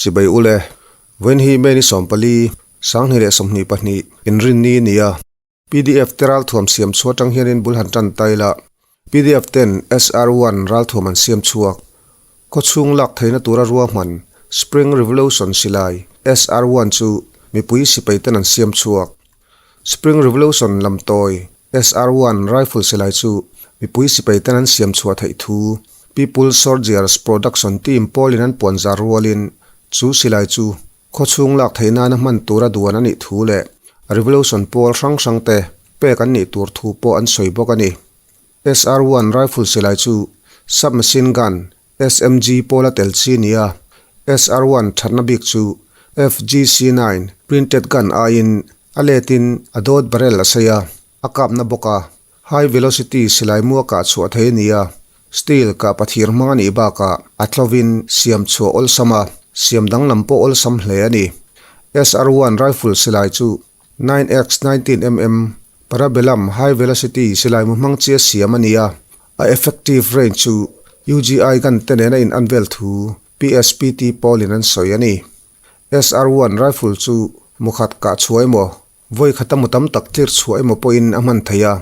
Chibai ule, vawiin hi May ni 14, 2022, inrinni a ni a. Pdf te ralthuam siam chhuah atang hianin bul han tan ta ila, pdf ten SR one ralthuam an siam chhuak. Khawchhung lak theihna tura ruahman Spring Revolution silai SR one chu mipui sipai ten an siam chhuak. Spring Revolution lamtawi SR one rifle silai chu mipui sipai ten an siam chhuah theih thu People Soldiers Production Team pawlin an puanzar rualin chu silai chu Khawchhung lak theih nana hman tura duan a nih thu leh Revolution pawl hrang hrang te pek an nih tur thu pawh an sawi bawk a ni. SR one rifle silai chu Submachine Gun, SMG, pawla tel chi ni a, SR one thatna bik chu FGC nine printed gun aiin a letin a dawt barrel a sei a, a kapna bawk a. High velocity silai mua kah chhuah thei a ni a, steel kah pathir hmang a nih bakah a tlovin siam chhuah awlsam a, siam danglam pawh awlsam hle a ni. SR one rifle silai chu 9X 19 mm Parabellum high velocity silai mu hmang chi a siam a ni a, a effective range chu UGI gun te nena in an vel thu PSPT pawlin an sawi a ni. SR one rifle chu mukhat kah chhuah emaw Vawi khata mu tam tak tlir chhuah emaw pawhin a hman thei a,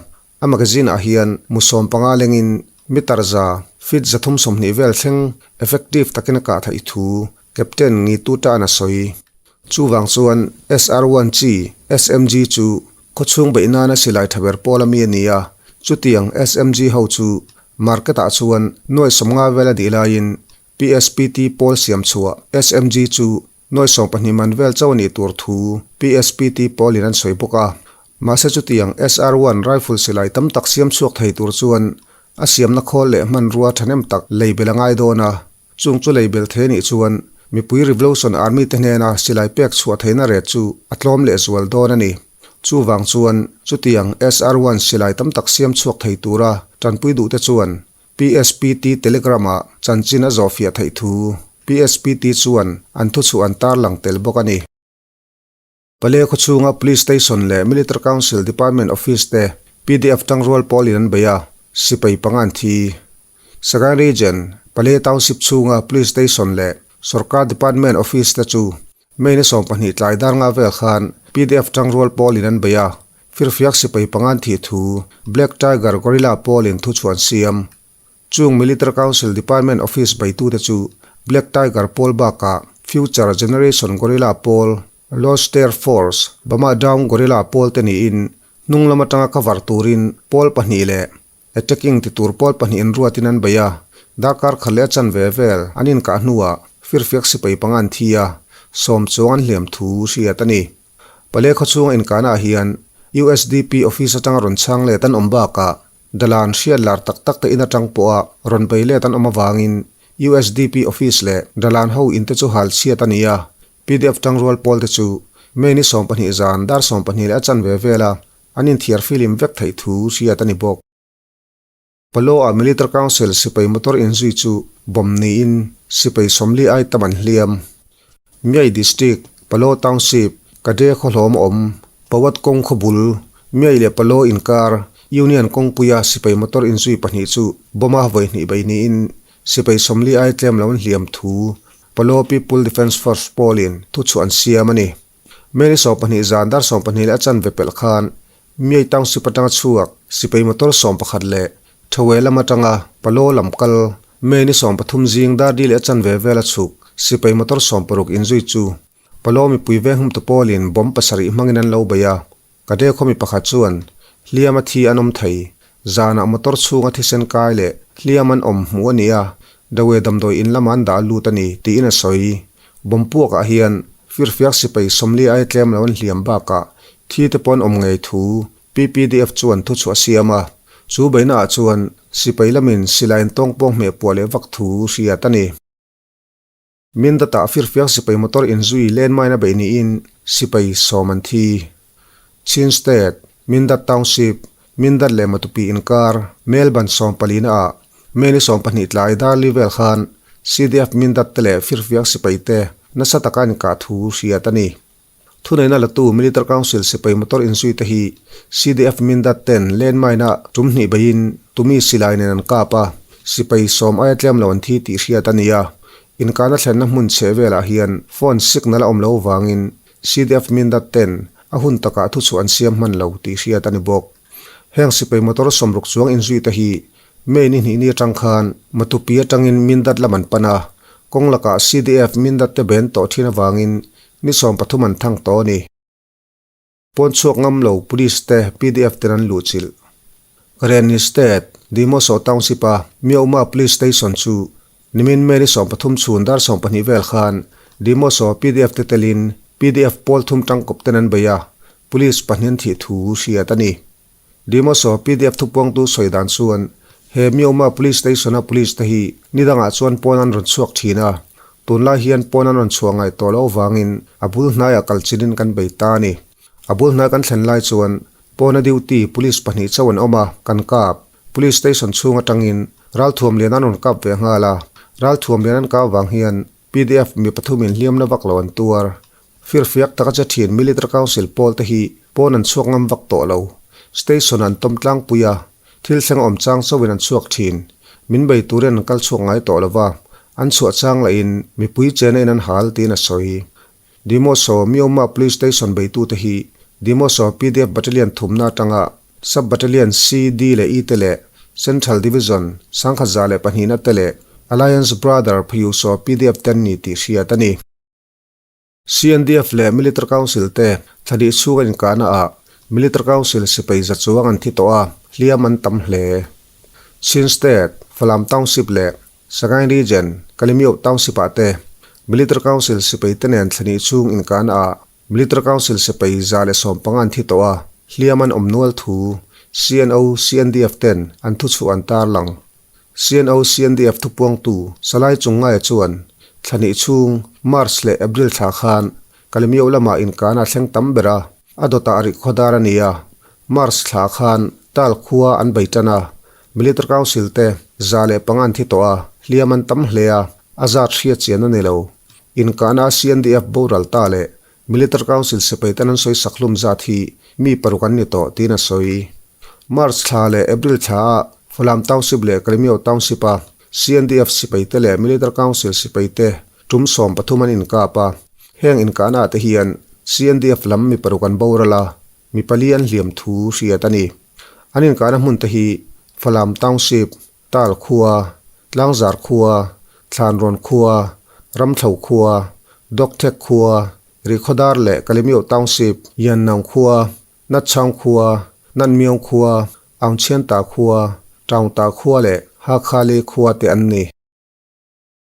a magazine ah hian mu 15 lengin meter za, feet 320 vel thleng effective takin a kah theih thu Captain Ngitu tan a sawi. Chuvang chuan SR one chi SMG chu khawchhung beih nana silai tha ber pawl ami a ni a, chutiang SMG ho chu market ah chuan nuai 50 vel a dih laiin PSPT pawl siam chhuah SMG chu Nuai 12 man vel chauh a nih tur thu PSPT pawlin an sawi bawk a. Mahse chutiang SR one rifle silai tam tak siam chhuak thei tur chuan a siamna khawl leh hmanrua thahnem tak lei bel a ngai dawn a. Chung chu lei bel thei anih chuan mipui Revolution Army te hnena silai pek chhuah theihna ret chu a tlawm leh zual dawn a ni. Chuvang chuan chutiang SR one silai tam tak siam chhuak thei tura tanpui duhte chuan PSPT Telegram-ah chanchin a zawhfiah theih thu PSPT chuan an thuchhuah an tarlang tel bawk a ni. Pale khawchhunga Police Station leh Military Council Department Office te pdf tangrual pawlin an bei a, sipai panga an thi. Sagaing Region, Pale Township chhunga Police Station leh Sorkar Department Office te chu May ni 12 tlai dar nga vel khan pdf tangrual pawlin an bei a, firfiak sipai panga an thih thu Black Tiger Guerrilla pawlin thu chhuah an siam. Chung Military Council Department Office beitute chu Black Tiger pawl bakah Future Generation Guerrilla pawl, Lost Air Force, Bama Down Guerrilla pawl te niin hnung lam atanga cover turin pawl pahnih leh Attacking ti tur pawl pahnih in ruatin an bei a, darkar khat leh a chanve vel an inkah hnuah firfiak sipai panga an thi a, sawm chuang an hliam thu hriat a ni. Pale khawchhunga inkahnaah hian usdp office atanga rawn chhang let an awm bakah dalan hriat lar tak tak te in atang pawha rawn bei let an awm avangin usdp office leh dalan ho in te chu hal chhiat a ni a, pdf tangrual pawl te chu May ni 12 zan dar 12 leh a chanve vela An inthiar filim vek theih thu hriat a ni bawk. Palo-a Military Council sipai motor inzui chu bomb niin sipai 40 ai tam an hliam. Myai District, Palo Township, Kade khawhlawm a awm, Pawat kawng khawbul, Myai leh Palo inkar, Union kawngpuia sipai motor inzui pahnih chu bomb-a vawi hnih bei niin sipai 40 ai tlem lo an hliam thu Palo People Defence Force pawlin thuchhuah an siam a ni. May ni 12 zan dar 12 leh a chanve pelh khan Myai Township atanga chhuak sipai motor 11 leh Thawe lam atanga Palo lam kal May ni 13 zing dar di leh a chanve vela chhuk sipai motor 60 inzui chu Palo mipui veng humtu pawlin bomb pasarih hmangin an lo bei a. Ka de khawmi pakhat chuan hliam a thi an awm thei, zanah motor chhunga thisen kai leh hliam an awm hmuh a ni a, Dawe damdawi in lamah an dah lut a ni, tiin a sawi. Bomb puakah hian firfiak sipai 40 ai tlem lo an hliam bakah thi te pawh an awm ngei thu PPDF chuan thuchhuah a siam a, chu beihnaah chuan sipai lamin silai an tawngpawng hmeh puah leh vak thu hriat a ni. Mindata firfiak sipai motor inzui landmine a beih niin sipai sawm an thi. Chin State, Mindat Township, Mindat leh Matupi inkar, Melbourne 14 ah May ni 12 tlai Darli vel khan CDF Mindat te leh firfiak sipai te nasa taka an inkah thu hriat a ni. Thuneihna latu Military Council sipai motor inzui te hi CDF Mindat ten landmine a tum hnih beiin tumi silai nen an kap a, sipai sawm aia tlem lo an thi tih hriat a ni a. Inkahna thlenna hmun chheh velah hian phone signal a awm lo vangin CDF Mindat ten a hun takah thuchhuah an siam hman lo tih hriat a ni bawk. Heng sipai motor sawmruk chuang inzui te hi May ni hnih ni atang khan Matupi atangin Mindat lam an pan a, kawng lakah CDF Mindat te ben tawh thin avangin ni 13 an thang tawh a ni. Pawn chhuak ngam lo Police te pdf ten an luhchilh. Karenni State, Dimoso Township a Myauma Police Station chu nimin May ni 13 chhun dar 12 vel khan Dimoso pdf te telin pdf pawl thum tangkawp ten an bei a, Police pahnih an thih thu hriat a ni. Dimoso pdf thupuangtu sawi dan chuan he Myauma Police Station a Police te hi ni dangah chuan pawn an rawn chhuak thin a, tunlai hian pawn an rawn chhuah ngaih tawh loh avangin a bul hnaiah kal chinin kan bei ta a ni. A bul hnai kan thlen lai chuan pawna duty Police pahnih chauh an awm a, kan kap. Police Station chhung atangin ralthuam lian an rawn kap ve nghal a, ralthuam lian an kap vang hian pdf mi pathumin hliamna vak lo an tuar. Firfiak taka che thin Military Council pawl te hi pawn an chhuak ngam vak tawh lo. Station an tawm tlangpui a, thil thleng awm chang chauhin an chhuak thin. Min bei turin an kal chhuak ngai tawh lo va, an chhuah chang lahin mipui chena in an hal tiin a sawi. Dimoso Myanmar Police Station beitute hi Dimoso pdf Battalion thumna atanga Sub Battalion C, D leh E te leh Central Division 1002na te leh Alliance Brother Phayuso pdf te an ni tih hriat a ni. CNDF leh Military Council te thla chhung a inkahna ah Military Council sipai za chuang an thi tawh a, hliam an tam hle. Chin State, Falam Township leh Sagaing Region, Kalemyo Township ah te Military Council sipai te nen thla chhung inkahna ah Military Council sipai 115 an thi tawh a, hliam an awm nual thu CNO, CNDF ten an thuchhuah an tarlang. CNO CNDF thupuangtu Salai Chungngaia chuan thla hnih chhung March leh April thla khan Kalemyo lamah inkana thleng tam ber a, a dawtah rih khawdar a ni a. March thla khan Tal khua an bei tan a, Military Council te 105 an thi tawh a, hliam an tam hle a, a zat hriat chian a ni lo. Inkana CNDF boral ta leh Military Council sipai ten an sawi sak hlum zat hi mi paruk an ni tawh tiin a sawi. March thla leh April thla ah Falam Township leh Kalemyo Township a CNDF sipai te leh Military Council sipai te tum 13 an inkap a. Heng inkahna ah te hian CNDF lam mi paruk an boral a, mi pali an hliam thu hriat a ni. An inkahna hmun te hi Falam Township, Tal khua, Tlangzar khua, Thlanrawn khua, Ramthlo khua, Dawkthek khua, Rihkhawdar leh Kalemyo Township, Yannaung khua, Natchhaung khua, Nanmyong khua, Aungchhianta khua, Taungta khua leh Hakhali khua te an ni.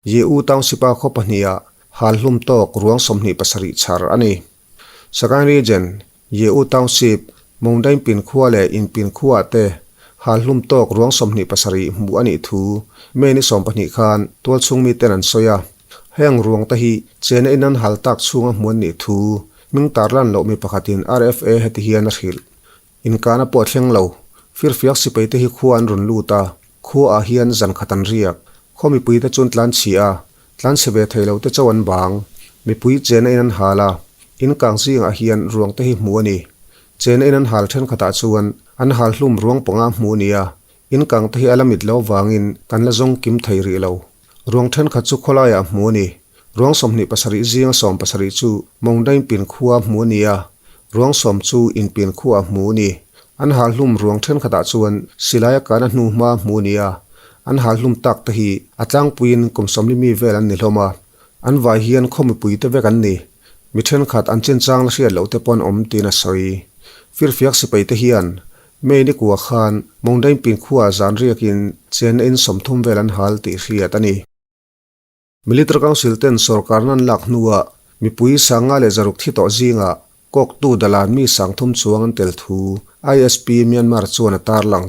Ye'u Township-a khaw pahniha hal hlum tawk ruang 27 chhar a ni. Sagaing Region, Ye'u Township, Mongdaingpin khua leh Inpin khuaah te hal hlum tawk ruang 27 hmuh a nih thu May ni 12 khan tualchhung miten an sawi a. Heng ruang te hi chena in an hal tak chhunga hmuh an nih thu hming tarlan loh mi pakhatin RFA heti hian a hrilh. Inkahna pawh a thleng lo. Firfiak sipai te hi khua an rawn lut a, khua ah hian zan khat an riak. Khaw mipui te chuan tlan chhi a, tlan chhe ve thei lo te chauh an bang. Mipui chena in an hal a, in kang zingah hian ruang te hi hmuh a ni. Chena in an hal thenkhatah chuan an hal hlum ruang panga hmuh a ni a, in kang te hi a la mit lo vangin kan la zawng kim thei rih lo. Ruang thenkhat chu khawlaiah hmuh a ni. Ruang 27 zinga 70 chu Mongdaing pin khua hmuh a ni a, ruang 10 chu in pin khuaah hmuh a ni. An hal hlum ruang thenkhatah chuan silai a kana hnu hma hmuh a ni a, an hal hlum tak te hi a tlangpuiin kum 40 mi vel an ni hlawm a, an vai hian khaw mipui te vek an ni. Mi thenkhat an chinchang la hriat loh te pawh an awm tiin a sawi. Firfiak sipai te hian May ni kua khan Mongdaing pin khuaah zan riakin chenna in 30 vel an hal tih hriat a ni. Military Council ten sorkarna an lak hnuah mipui 600 thi tawh zingah kawktu dalan mi 30 chuang an tel thu ISP Myanmar chuan a tarlang.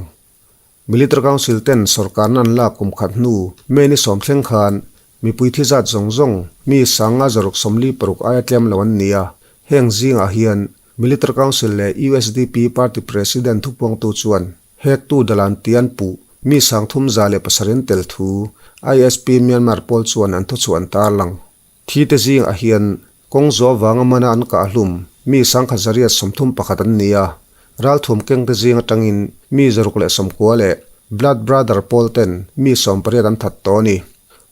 Military Council ten sorkarna an lak kum khat hnu May ni 10 thleng khan mipui thi zat zawng zawng mi 546 aia tlem lo an ni a, heng zingah hian Military Council leh USDP party president thupuangtu chuan hektu dalan tian puh mi 307 an tel thu ISP Myanmar pawl chuan an thuchhuah an tarlang. Thi te zingah hian kawng zuah vanga mana an kah hlum mi 1131 an ni a, ralthuam keng te zing atangin mi 190 leh Blood Brother pawl ten mi 18 an that tawh a ni.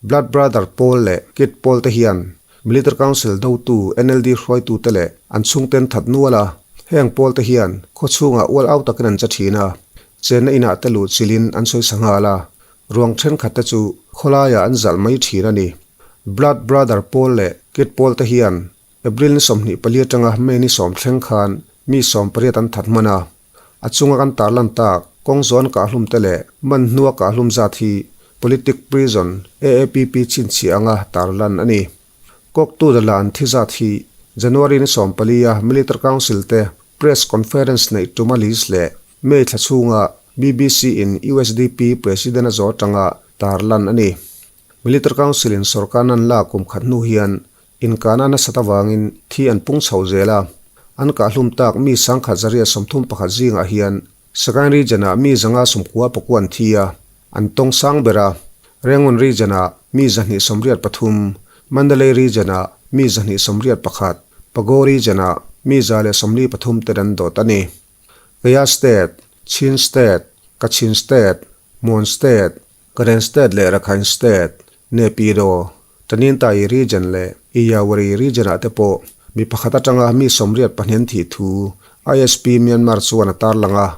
Blood Brother pawl leh Kit pawl te hian Military Council dotu NLD hruaitute leh an chhungten that nual a, heng pawl te hian khaw chhungah ual au takin an che thin a, chenna inah te luh chilhin an sawi sa nghal a, ruang thenkhat te chu khawlaiah an zalh mai thin a ni. Blood Brother pawl leh Kit pawl te hian April ni 24 atanga May ni 10 thleng khan mi 18 an that hman a, A chunga kan tarlan tak, kawng zawn kahhlum te leh man hnua kahhlum zat hi Politic Prison, AAPP chhinchhiah anga tarlan a ni. Kawktu dala an thi zat hi January ni 14 a Military Council te Press Conference neih tuma list leh May thla chhunga BBC in usdp President a zawh atanga tarlan a ni. Military Council in sorkar nan lak kum khat hnu hian Inkahna nasat avangin thi an pung chho zel a, an kahhlum tak mi 1131 zingah hian Sagaing Region-ah mi 599 an thi a, an tawng sang ber a, Rangoon Region-ah mi 283, Mandalay Region-ah mi 281, Pago Region-ah mi 143 ten an dawt a ni. Kaya State, Chin State, Kachin State, Mon State, Karen State leh Rakhine State, Naypyidaw, Tanintharyi Region leh Iyawari Region-ah te pawh mi pakhat atanga mi 84 an thih thu ISP Myanmar chuan a tarlang a.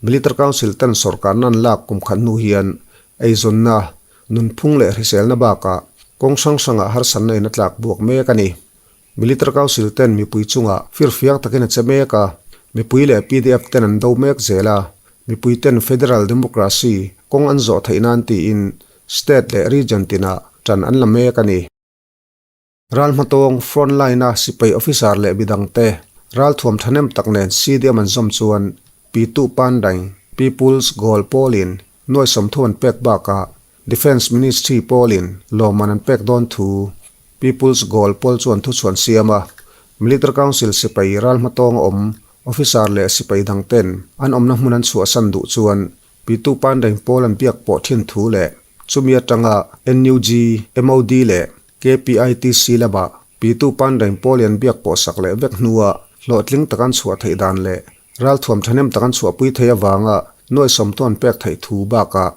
Military Council ten sawrkarna an lak kum khat hnu hian eizawnna, nunphung leh hriselna bakah kawng hrang hrangah harsatna in a tlak buak mek a ni. Military Council ten mipui chungah firfiak takin a che mek a, mipui leh pdf ten an do mek zel a, mipui ten Federal Democracy kawng an zawh theih nan tiin State leh Region tinah tan an la mek a ni. Ral hmatawng front line a sipai officer leh midang te ralthuam thahnem tak nen CDM an zawm chuan Pitu Pandaing People's Goal pawlin nuai 30 an pek bakah Defence Ministry pawlin lawmman an pek dawn thu People's Goal pawl chuan thuchhuan siam a, Military Council sipai ral hmatawng a awm officer leh sipai dang ten an awmna hmun an chhuahsan duh chuan Pitu Pandaing pawl an biak pawh thin thu leh chumi atanga NUG, MOD leh KPITC lamah Pitu Pandaing pawl an biak pawh sak leh vek hnua hlawhtling tak an chhuah theih dan leh ralthuam thahnem tak an chhuahpui thei avanga nuai 30 an pek theih thu bakah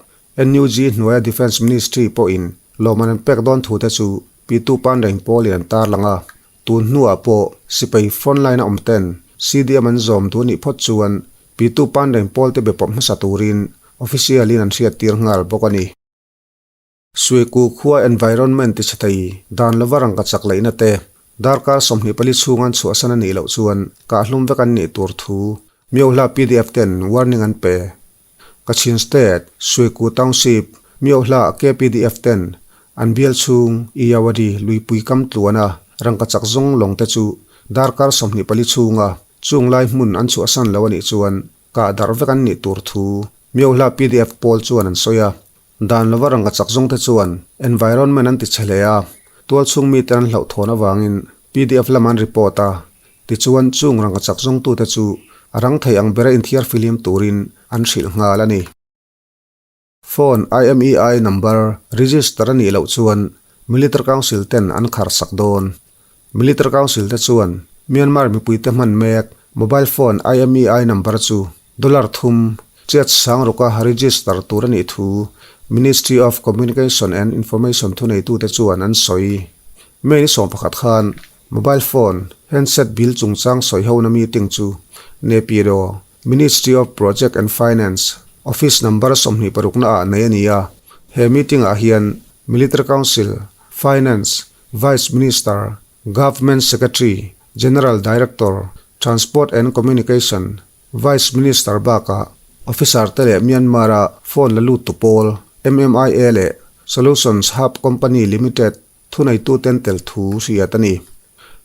NUG hnuaia Defence Ministry pawhin lawmman an pek dawn thute chu Pitu Pandaing pawlin an tarlang a, tun hnuah pawh sipai frontline a awm ten CDM an zawm duh anih phawt chuan Pitu Pandaing pawlte be pawp hmasa turin official in an hriattir nghal bawk a ni. Suiku khua environment tichhe thei dan lova rangka chak leihna te darkar 24 chhung an chhuahsan a nih loh chuan kahhlum vek an nih tur thu Myohla pdf ten warning an pe. Kachin State, Suiku Township, Myohla KPDF ten an bial chhung Iyawadi luipui kam tluana rangkachak zawng lawng te chu darkar 24 chhunga chung lai hmun an chhuahsan lo a nih chuan kah darh vek an nih tur thu Myohla pdf pawl chuan an sawi a. Dan lova rangkachak zawng te chuan environment an ti chhe hle a, tual chhung mite an hlauhthawn avangin pdf lam an report a, Tichuan, chung rangkachak zawngtute chu a rang thei ang bera inthiar fihlim turin an hrilh nghal a ni. Phone IMEI number register a nih loh chuan Military Council ten an khar sak dawn. Military Council te chuan Myanmar mipuite hman mek mobile phone IMEI number chu dollar thum chet sang ruka register tur a nih thu Ministry of Communication and Information thuneitute chuan an sawi. May ni 11 khan Mobile phone, handset bill chungchang sawihona meeting chu Naypyidaw, Ministry of Project and Finance, office number 26 na ah nei a ni a. He meeting ah hian Military Council, Finance, Vice Minister, Government Secretary, General Director, Transport and Communication, Vice Minister bakah Officer te leh Myanmar a phone la lut tu pawl, MMIA leh Solutions Hub Company Limited, Thuneituten tel thu hriat a ni.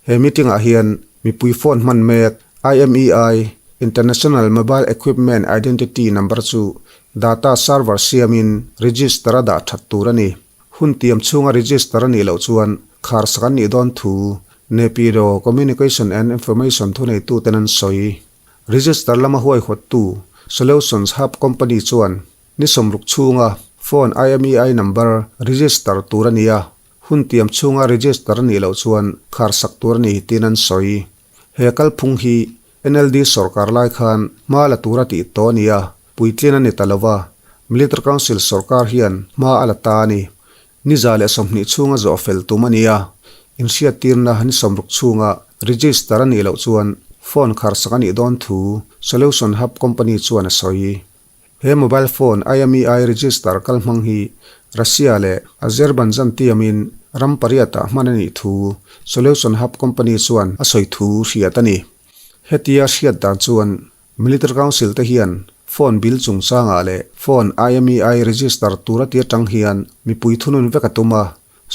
He meeting-ah hian mipui phone hman mek IMEI, International Mobile Equipment Identity, number chu data server siamin register a dah that tur a ni. Hun tiam chhunga register a nih loh chuan kharsak an nih dawn thu Naypyidaw Communication and Information thuneituten an sawi. Register lama huaihawttu Solutions Hub Company chuan Ni 60 chhunga phone IMEI number register tur a ni a, hun tiam chhunga register a nih loh chuan kharsak tur a ni tiin an sawi. He kalphung hi NLD sawrkar lai khan hma la tura tih tawh a ni a, puitlin a ni ta lo va, Military Council sawrkar hian hma a la ta a ni. Ni 120 chhunga zawh fel tum a ni a, inhriattirna ni 60 chhunga register a nih loh chuan phone kharsak a nih dawn thu Solution Hub company chuan a sawi. He mobile phone IMEI register kal hmang hi Russia leh Azerbaijan tiamin ram pariatah hman a nih thu Solution Hub company chuan a sawi thu hriat a ni. Hetia hriat dan chuan Military Council te hian phone bill chungchangah leh phone IMEI register tur a ti atang hian mipui thunun vek a tum a,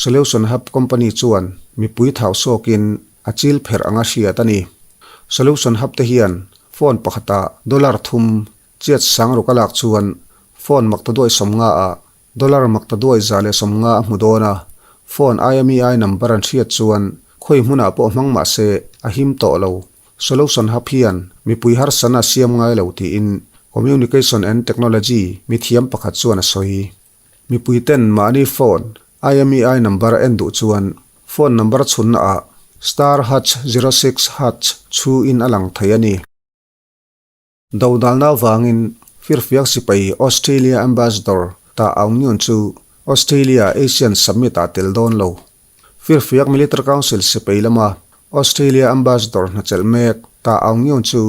Solution Hub company chuan mipui thau sawkin a chil pherh anga hriat a ni. Solution Hub te hian phone pakhatah dollar thum chiat sang ruk a lak chuan phone maktaduai 50 ah Dollar maktaduai 150 a hmu dawn a, phone IMEI number an hriat chuan khawi hmunah pawh hmang mah se a him tawh lo. Solution Hub hian mipui harsana a siam ngai lo tiin Communication and Technology mithiam pakhat chuan a sawi. Mipui ten mahni phone IMEI number en duh chuan phone number chhunna ah star hash 06 hash chhu in a lang thei a ni. Dodalna avangin firfiak sipai Australia Ambassador Ta Aung Nyunt chu Australia Asian Summit ah tel dawn lo. Firfiak Military Council sipai lama Australia Ambassador hnachelh mek Ta Aung Nyunt chu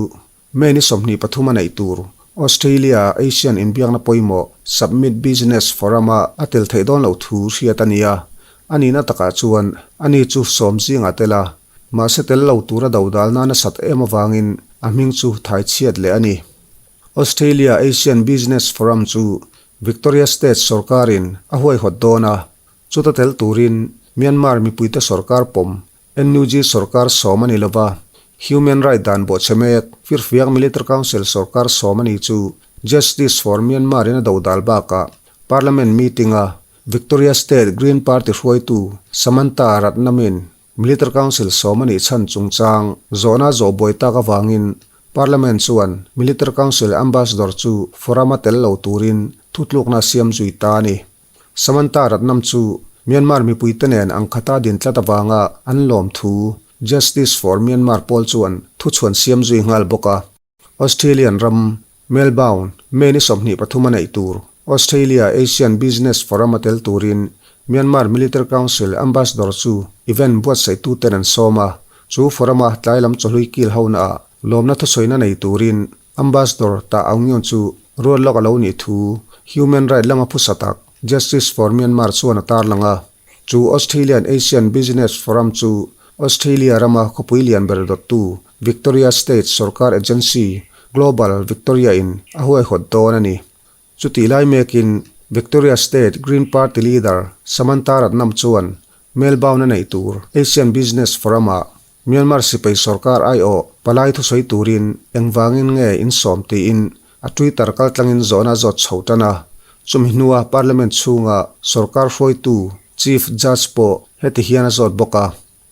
May ni 23 a neih tur Australia Asian inbiakna pawimawh Summit Business Forum ah a tel theih dawn loh thu hriat a ni a, a nihna takah chuan ani chu sawm zingah tel a. Mahse tel lo tura dodalna nasat em avangin a hming chu thai chhiat leh a ni. Australia Asian Business Forum chu Victoria State sorkarin a huaihawt dawn a, chuta tel turin Myanmar mipuite sorkar pawm NUG sorkar sawm a ni lova, Human Right dan bawhchhe mek Firfiak Military Council sorkar sawm a ni chu Justice for Myanmar in a dodal bakah Parliament meeting-a Victoria State Green Party hruaitu Samantha Ratnam-in Military Council sawm a nih chhan chungchang zawhna zawh buai tak avangin Parliament chuan Military Council Ambassador chu forum-a tel lo turin thutlukna a siam zui ta a ni. Samantha Ratnam chu Myanmar mipuite nen ang khata din tlat avanga an lawm thu Justice for Myanmar pawl chuan thuchhuan siam zui nghal bawk a. Australian ram, Melbourne, May ni 23 a neih tur Australia Asian Business Forum a tel turin Myanmar Military Council Ambassador chu event buatsaihtu ten an sawm a, chu forum a tlai lam chawhlui kil ho naah lawmna thusawina nei turin Ambassador Ta Aung Nyunt chu ruat lawk a lo nih thu Human Right lama phusa tak Justice for Myanmar chuan a tarlang a. Chu Australian Asian Business Forum chu Australia rama khawpui lian ber dawttu Victoria State sorkar agency Global Victoria in a huaihawt dawn a ni. Chutih lai mekin Victoria State Green Party leader Samantha Ratnam chuan Melbourne a neih tur Asian Business Forum ah Myanmar sipai sorkar aiawh palai thusawi turin engvangin nge insawm tiin a Twitter kaltlangin zawhna a zawt chho tan a. Chumi hnua Parliament chhunga sorkar hruaitu Chief Judge pawh heti hian a zawt bawk a.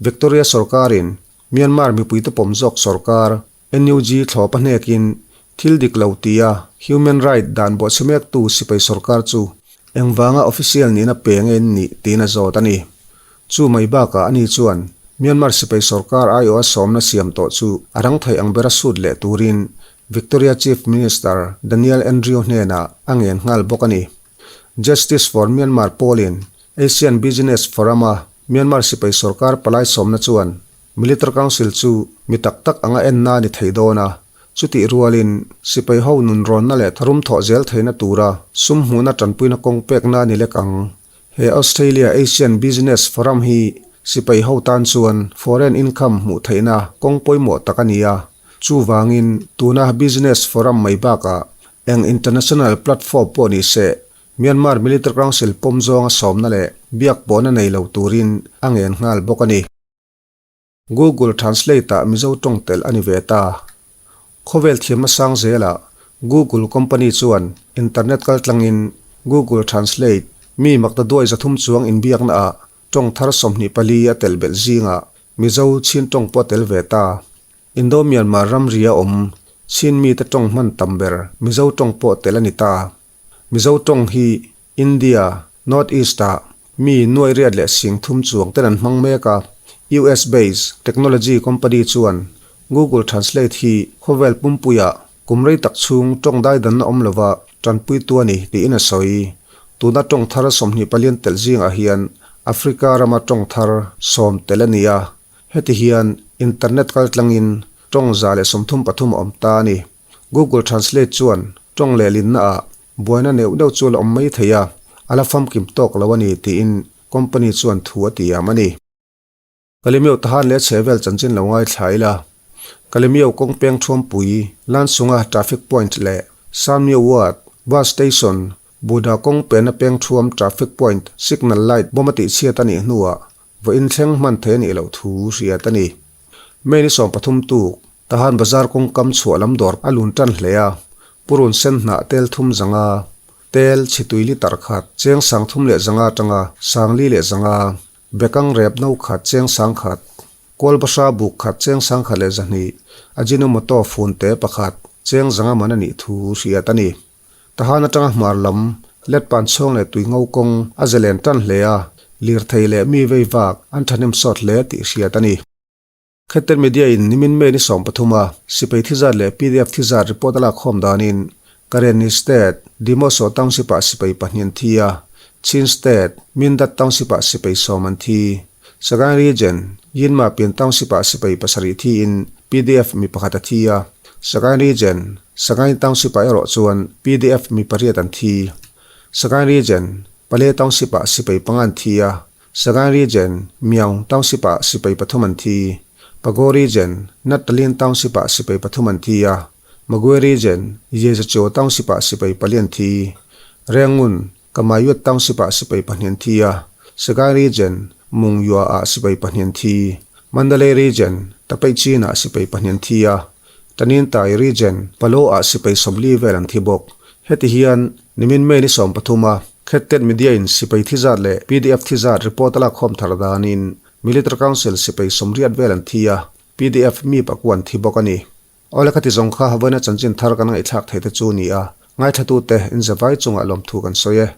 Victoria sorkarin Myanmar mipuite pawm zawk sorkar NUG thlawp a hnekin thil dik lo tia human right dan bawhchhe mektu sipai sorkar chu engvanga official nihna pe nge in nih tiin a zawt a ni. Chu mai bakah ani chuan Myanmar sipai sorkar aiawha sawmna siam tawh chu a rang thei ang bera sut leh turin Victoria Chief Minister Daniel Andrew hnenah a ngen nghal bawk a ni. Justice for Myanmar pawlin Asian Business Forum-a Myanmar sipai sorkar palai sawmna chuan Military Council chu mi tak tak anga enna a ni thei dawn a, chutih rualin sipai ho nunrawnna leh tharum thawh zel theihna tura sum hmuhna tanpuina kawng pekna a ni lek ang. He Australia Asian Business Forum hi sipai ho tan chuan foreign income hmuh theihna kawng pawimawh tak a ni a, chuvangin tuna Business Forum mai bakah eng international platform pawh ni se Myanmar Military Council pawm zawnga sawmna leh biak pawhna nei lo turin a ngen nghal bawk a ni. Google Translate-ah Mizo tawng telh a ni ve ta. Khawvel thiamna sang zelah Google company chuan internet kaltlangin Google Translate mi maktaduai 300 chuang inbiaknaah tawng thar 24 a telh belh zingah Mizo chin tawng pawh a tel ve ta. Indo-Myanmar ramri a awm Chin mite tawng hman tam ber Mizo tawng pawh telh a ni ta. Mizo tawng hi India, North East ah mi nuai riat leh sing thum chuang ten an hmang mek a, US based technology company chuan Google Translate hi khawvel pumpuiah kum rei tak chhung tawng dai danna awm lova tanpuitu a ni tiin a sawi. Tuna tawng thar 24 an telh zingah hian Africa rama tawng thar sawm tel a ni a, heti hian internet kaltlangin tawng 133 a awm ta a ni. Google Translate chuan tawng lehlinnaah buaina neuh neuh chu a la awm mai thei a, a la famkim tawk lo a ni tiin company chuan thu a tiam a ni. Kalimio Tahan leh chhehvel chanchin lo ngaithla ila. Kalimio kawng peng Thuampui, Lansunga traffic point leh Sanmio Ward, Bus Station, Buddha kawng pena peng Thuam traffic point signal light bawm a tihchhiat a nih hnuah vawiin thleng hman thei a nih loh thu hriat a ni. May ni 13 tuk, Tahan Bazar kawng kam chhuah lam dawr a lun tan hle a, Purun sen hnah tel thum zanga, tel chhitui litar khat, cheng 3500 atanga 4500, Bekang rep no khat cheng 1000, Kawlbahra buk khat cheng 1200, Ajinomoto fun te pakhat cheng 500 man a nih thu hriat a ni. Tahan atanga hmar lam, letpan chhawng leh tui ngo kawng a zalen tan hle a, lirthei leh mi vei vak an thahnem sawt hle tih hriat a ni. Khetten Media in nimin May ni 13 a sipai thi zat leh pdf thi zat report a lak khawm danin Karenni State, Dimoso Township ah sipai pahnih an thi a, Chin State, Mindat Township ah sipai sawm an thi. Sagaing Region, Yinmapin Township ah sipai pasarih thiin pdf mi pakhat a thi a, Sagaing Region, Sagaing Township ah erawh chuan pdf mi pariat an thi. Sagaing Region, Pale Township ah sipai panga an thi a, Sagaing Region, Myaung Township ah sipai pathum an thi. Pago Region, Nattalin Township ah sipai pathum an thi a. Magwe Region, Yezacho Township ah sipai pali an thi. Rengun, Kamayut Township ah sipai pahnih an thi a. Sagaing Region, Mungyua ah sipai pahnih an thi. Mandalay Region, Tapeichin ah sipai pahnih an thi a. Tanintai Region, Palo ah sipai 40 vel an thi bawk. Heti hian nimin May ni 13 a Khettet Media in sipai thi zat leh pdf thi zat report a lakkhawm thar danin Military Council sipai 80 vel an thi a, pdf mi pakua an thi bawk a ni. Awle khati zawng kha vawiina chanchin thar kan ngaihthlak thei te chu ni a, ngaithlatute in zavai chungah lawmthu kan sawi e.